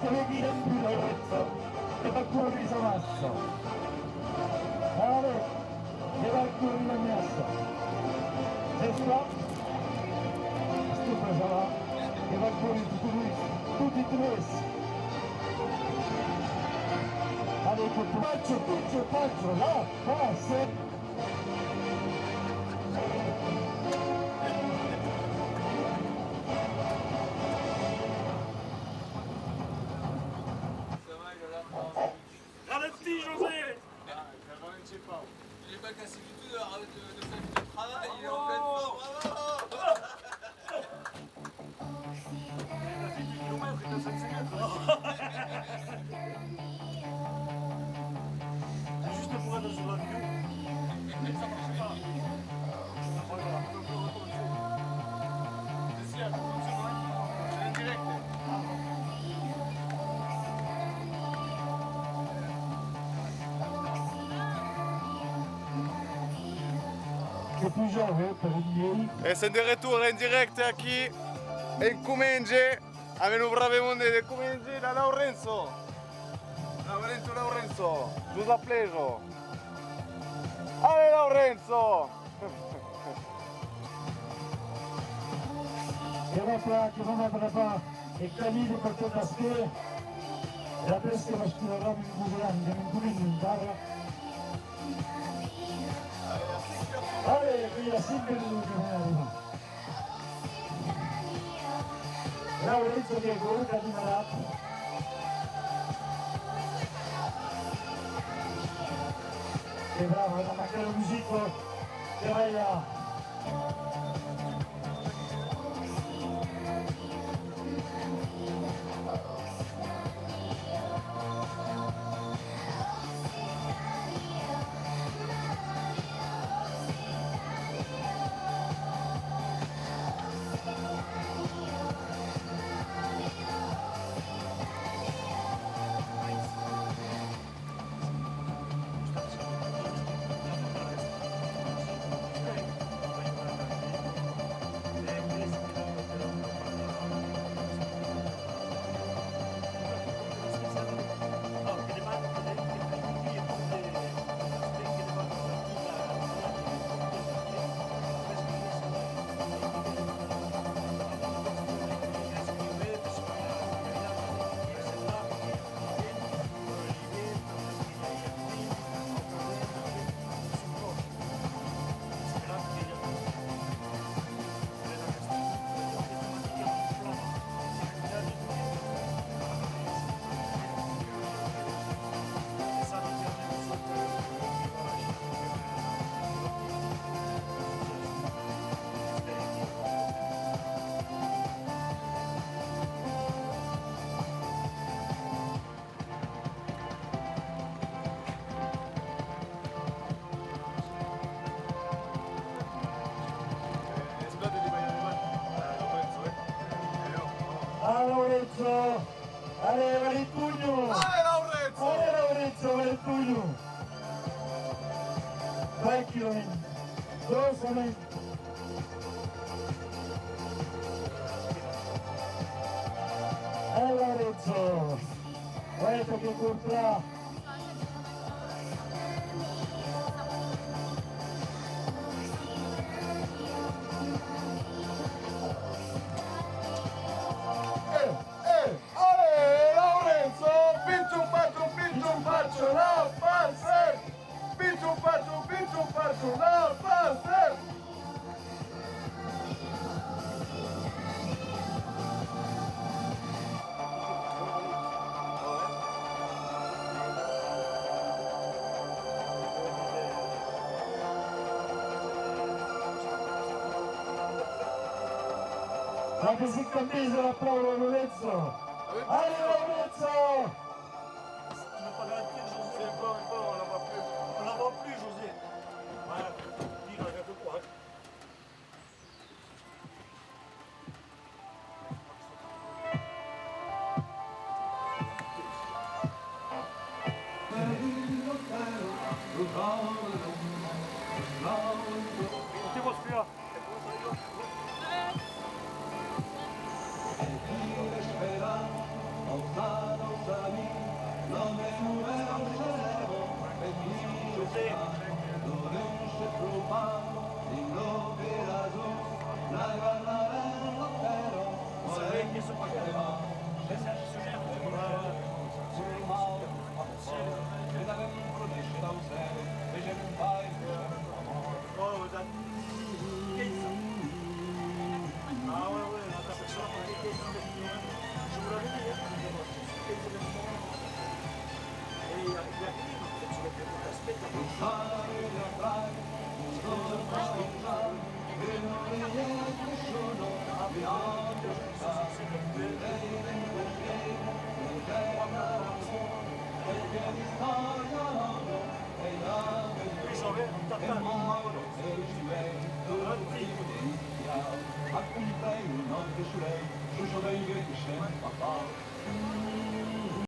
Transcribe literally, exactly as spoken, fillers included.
Que veguirem pus, Laurenç, que va córrer amassa. Allez, que va córrer amassa. S'està, estopa, ja va, que va córrer toti tres, toti tres. Allez, que Pacho, Pacho, Pacho, là, passa. Ralentis, José ! Ah, je ralentis pas. Il est pas cassé du tout de, de, de sa vie de travail, il est en pleine forme, bravo ! Juste pour être sur la vidéo. Que pujau, eh, per un vielh. E sèm de retorn en dirècte aquí, en Comenge, amb lo brave monde de Comenge, la Laurenço. Laurenço, Laurenço, nos aplèja. Allez, Laurenço! Que va plan, que vam atrapar eth camin de pertot ací. E après que bascularà un gran de Montoliu encara. Allez, que i a cinc minuts que van arribar. Laurenço que corre a demarat. Que brava, damb aquela musica que balha. A Laurenço! Allez, Valentunho! Allez, Laurenço! Allez, Laurenço, Valentunho! Tranquillament, doçament. Allez, Laurenço! Ouais, t'as bien compris. Eh, eh, allez, Laurenço, pichu pachu, pichu pachu, la passe. Pichu pachu, pichu pachu, la passe. La musique comme disent la pauvre Lorenzo. Allez, Lorenzo. Tu veux pas ralentir, José ? C'est bon, bon, on la voit plus. On la voit plus, José. Voilà, il regarde quoi. Acompanha un autre solelh, jo, jo veire que sèm papà.